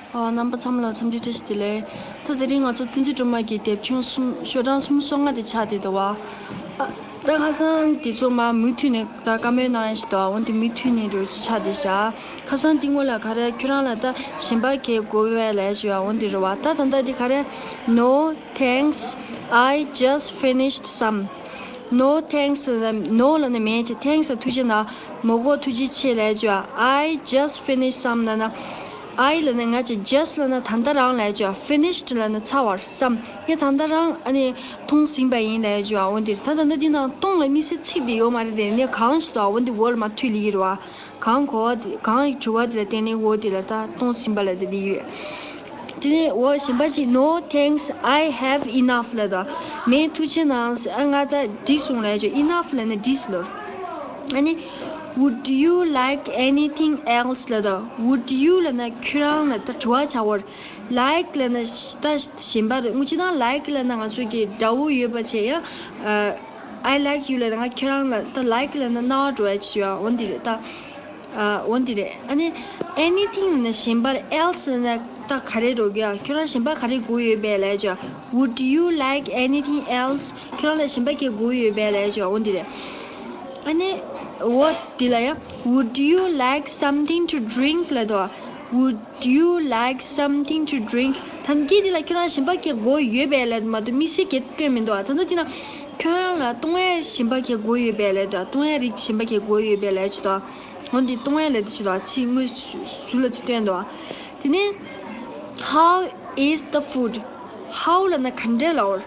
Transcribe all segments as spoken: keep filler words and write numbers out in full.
ཨ། རྣམ་པ་ཚང་མ་ལ་འཚམས་འདྲི་བཀྲ་ཤིས་བདེ་ལེགས། ད་དེ་རིང་ང་ཚོ་བསྟན་འཛིན་སྒྲོལ་མ་གི་དེབ་ཆུང་གསུམ་ཤོག་གྲངས་སུམ་ཅུ་སོ་ལྔ་དེ་ཆགས་བསྡད་འདུག་བ། ཨ། ད་ཁ་སང་དེ་ཚོ་མར་མུ་མཐུད་ནས་ད་བཀའ་མོལ་གནང་ཡ་ཞིག་འདུག་བ། འོན་ཏེ་མུ་མཐུད་ནས་འགྲོ་ཆགས་བསྡད་ཤག་ཁ་སང་དེ་སྔོན་ལ་ག་རེ་ཁྱོད་རང་ལ་ད་གཞན་པ་གས་དགོས་པས་ལབ་ཡ་ཞིག་ཡོད་བ། འོན་ཏེ་རེད་བ། ད་ད་ལྟ་དེ་ག་རེ། No thanks, I just finished some. No thanks ལབ་ན། No ལབ་ན་མེད་ཅེས། Thanks ལབ་ཐུགས་རྗེ་གནང་། མོ་གོ་ཐུགས་རྗེ་ཆེ་ལབ་ཡ་ཅིག་ཡོད་བ། I just finished some ལབ་ན། I ལབ་ན་ང་ཅག just ལབ་ན་ད་ལྟ་རང་ལབ་ཡ་ཅིག་ཡོད་བ། Finished ལབ་ན་ཚར་བ། Some ངས་ད་ལྟ་རང་ཨ་ནི་འཐུང་ཟིན་པ་ཡིན་ལབ་ཡ་ཅིག་ཡོད་བ། འོན་ཏེ་ད་ད་ལྟ་འདི་ནང་འཐུང་ལ་དམིགས་བསལ་ཚིག་དེ་ཡོད་མ་རེད་དེ། ནས་གང་ཞིག་འདུག་བ། འོན་ཏེ་འོག་ལ་མར་མཐུད་ལེ་ཡོད་རེད་བ། གང་གོ་བ་དེ། གང་དྲི་བ་དེ་ལ་བརྟེན་ནས་འོ་དེ་ལ་ད་གཏོང་ཟིན་པ་ལ་དེ་དེ་ཡོད། དེ་ནས་འོ་གཞན་པ་ཅིག No thanks, I have enough ལབ་དང་། མེད་ཐུགས་རྗེ་གནང་། ཨ་ང་ད་འགྲིག་སོང་ལབ་ཡ་ཅིག Enough ལབ་ན་འགྲིག་ལབ། ཨ་ནི་Would you like anything else ལབ་དང་། Would you ལབ་ན་ཁྱོད་རང་ལ་ད་དྲི་བ་བྱ་བར། Like ལབ་ན་ད་གཞན་པ་རེད། དངུལ་ཆུ་དང་like ལབ་ན་ང་ཚོ་གི་དགྲ་བོ་ཡོད་པ་བྱས་ཡ། I like you ལབ་ན་ང་ཁྱོད་རང་ལ་ད་like ལབ་ན་སྣང་བ་འགྲོ་ཡ་ཅིག་ཡོད་བ། འོ་འདི་རེད་ད། ཨ། འོ་འདི་རེད། ཨ་ནི་anything ལབ་ན་གཞན་པ་རེད། Else ལབ་ན་ད་ག་རེ་འགྲོ་གི་ཡ། ཁྱོད་རང་གཞན་པ་ག་རེ་དགོས་ཡོད་པས་ལབ་ཡ་ཅིག Would you like anything else? ཁྱོད་རང་ལ་གཞན་པ་གས་དགོས་ཡོད་པས་ལབ་ཡ་ཅིག་འོ་འདི་རེད། ཨ་ནི་འོ་འདི་ལ་ཡ། Would you like something to drink ལབ་དང་། Would you like something to drink? ད་གི་འདི་ལ་ཁྱོད་རང་གཞན་པ་གས་དགོས་ཡོད་པས་ལབ་མ་གཏོགས་དམིགས་བསལ་གས་སྟོན་མི་འདུག་བ། ད་ལྟ་འདི་ན་ཁྱོད་རང་ལ་བཏུང་བའི་གཞན་པ་གས་དགོས་ཡོད་པས་ལབ་དང་། བཏུང་བའི་རིགས་གཞན་པ་གས་དགོས་ཡོད་པས་ལབ་ཅིག་དང་། འོ་འདི་བཏུང་བའི་ལབ་དེ་ཅིག་དང་། ཚིག་དངོས་སུ་ལ་ཅིག་སྟོན་འདུག་བ། དེ་ནས་How is the food? How ལབ་ན་ག་འདྲས་ལབ་པ་རེད།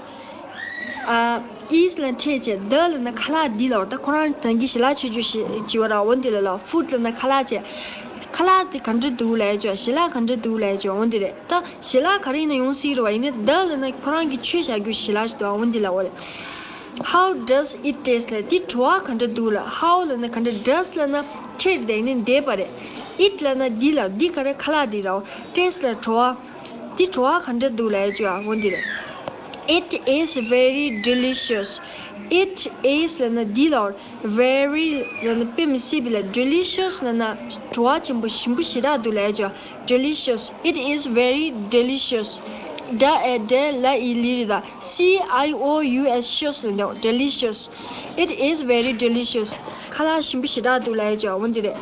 ཨ། Is ལབ་ན་ཕྲད་བྱས། The ལབ་ན་ཁ་ལག་འདི་ལབ་པ་རེད། ད་ཁོ་རང་ད་གིན་ཞལ་ལག་མཆོད་རྒྱུ་ཞེས་བྱ་བ་ར། འོ་འདི་ལ་ལབ། Food ལབ་ན་ཁ་ལག་བྱས། ཁ་ལག་འདི་ག་འདྲ་འདུག་ལབ་ཡ་ཅིག་ཞལ་ལག་ག་འདྲ་འདུག་ལབ་ཡ་ཅིག་འོ་འདི་རེད། ད་ཞལ་ལག་ག་རེ་ཡིན་ན་ཡོང་སྲིད་རེད་བ། ཡིན་ནའི་The ལབ་ན་ཁོ་རང་གིས་མཆོད་བྱ་རྒྱུ་ཞལ་ལག་ཞིག་འདུག་འོ་འདི་ལབ་པ་རེད། How does it taste ལབ། འདི་བྲོ་བ་ག་འདྲ་འདུག་ལབ། How ལབ་ན་ག་འདྲ། Does ལབ་ན་ཕྲད་དེ་ནི་འདས་པ་རེད། It ལབ་ན་འདི་ལབ། འདི་ག་རེ། ཁ་ལག་འདི་ར། Taste ལབ་བྲོ་བ། འདི་བྲོ་བ་ག་འདྲ་འདུག་ལབ་ཡ་ཅིག་འོ་འདི་རེད། It is very delicious. It is ལབ་ན་འདི་ལབ། Very ལབ་ན་དཔེ་མི་སྲིད་པའི་ལབ། Delicious ལབ་ན་བྲོ་བ་ཆེན་པོ་ཞིམ་པོ་ཞེ་དྲག་འདུག་ལབ་ཡ་ཅིག Delicious. It is very delicious. ཌ་ཨེ་ཌ་ལ་ཨི་ལི་རེད་ད། C I O U S cious ལབ་ན་delicious. It is very delicious. ཁ་ལག་ཞིམ་པོ་ཞེ་དྲག་འདུག་ལབ་ཡ་ཅིག་འོ་འདི་རེད།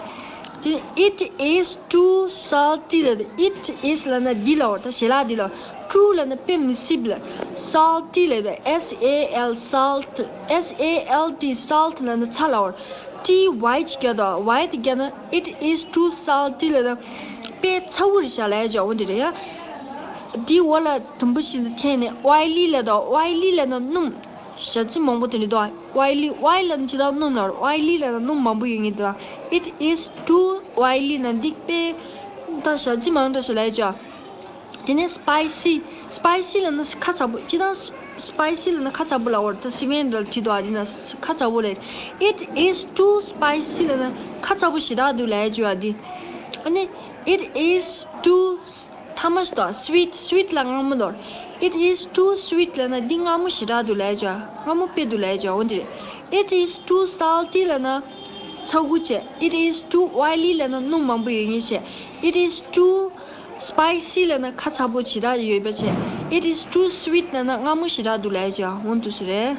དེ་It is too salty ལབ། It is ལབ་ན་འདི་ལབ། ད་ཞལ་ལག་འདི་ལབ། Too ལབ་ན་དཔེ་མི་སྲིད་ལབ། Salty ལབ། S A L salt. S A L T salt ལབ་ན་ཚྭ་ལབ། T Y ཅིག་རྒྱག་དང་། Y དེ་རྒྱག་ན། It is too salty ལབ་ན་དཔེ་ཚ་བོ་རེད་ཤག་ལབ་ཡ་ཅིག་འོ་འདི་རེད་ཡ། འདི་འོག་ལ་དུམ་བུ་ཞིག་འཐེན་ནས་oily ལབ་དང་། Oily ལབ་ན་སྣུམ། ཞལ་ལྕེ་མང་པོ་དེ་འདྲ་འདུག Oily. Oil ལབ་ན་ཇི་ལྟར་སྣུམ་ལབ། Oily ལབ་ན་སྣུམ་མང་པོ་ཡོད་ངེས་འདུག It is too oily ལབ་ན་འདི་དཔེ་ད་ཞལ་ལྕེ་མང་དྲགས་ཤག་ལབ་ཡ་ཅིག་དེ་ནས་spicy. Spicy ལབ་ན་ཁ་ཚ་པོ། ཅི་ལྟར་spicy ལབ་ན་ཁ་ཚ་པོ་ལབ་པ་རེད། ད་སི་པན་འདྲ་བྲིས་འདུག་ཨ། འདི་ན་ཁ་ཚ་པོ་ལབ། It is too spicy ལབ་ན་ཁ་ཚ་པོ་ཞེ་དྲག་འདུག་ལབ་ཡ་ཅིག་ཡོད་ཨ། འདི་ཨ་ནི་It is too ཐ་མ་ཞིག་འདུག sweet. Sweet ལབ་ན་མངར་མོ་ལབ། It is too sweet ལབ་ན་འདི་མངར་མོ་ཞེ་དྲག་འདུག་ལབ་ཡ་ཅིག་མངར་མོ་དཔེ་འདུག་ལབ་ཡ་ཅིག་འོ་འདི་རེད། It is too salty ལབ་ན་ཚ་གུ་བྱས། It is too oily ལབ་ན་སྣུམ་མང་པོ་ཡོད་ངེས་བྱས། It is too spicy ལབ་ན་ཁ་ཚ་པོ་ཞེ་དྲག་ཡོད་པ་བྱས། It is too sweet ལབ་ན་མངར་མོ་ཞེ་དྲག་འདུག་ལབ་ཡ་ཅིག་འོ་འདུག་སེ་རེད།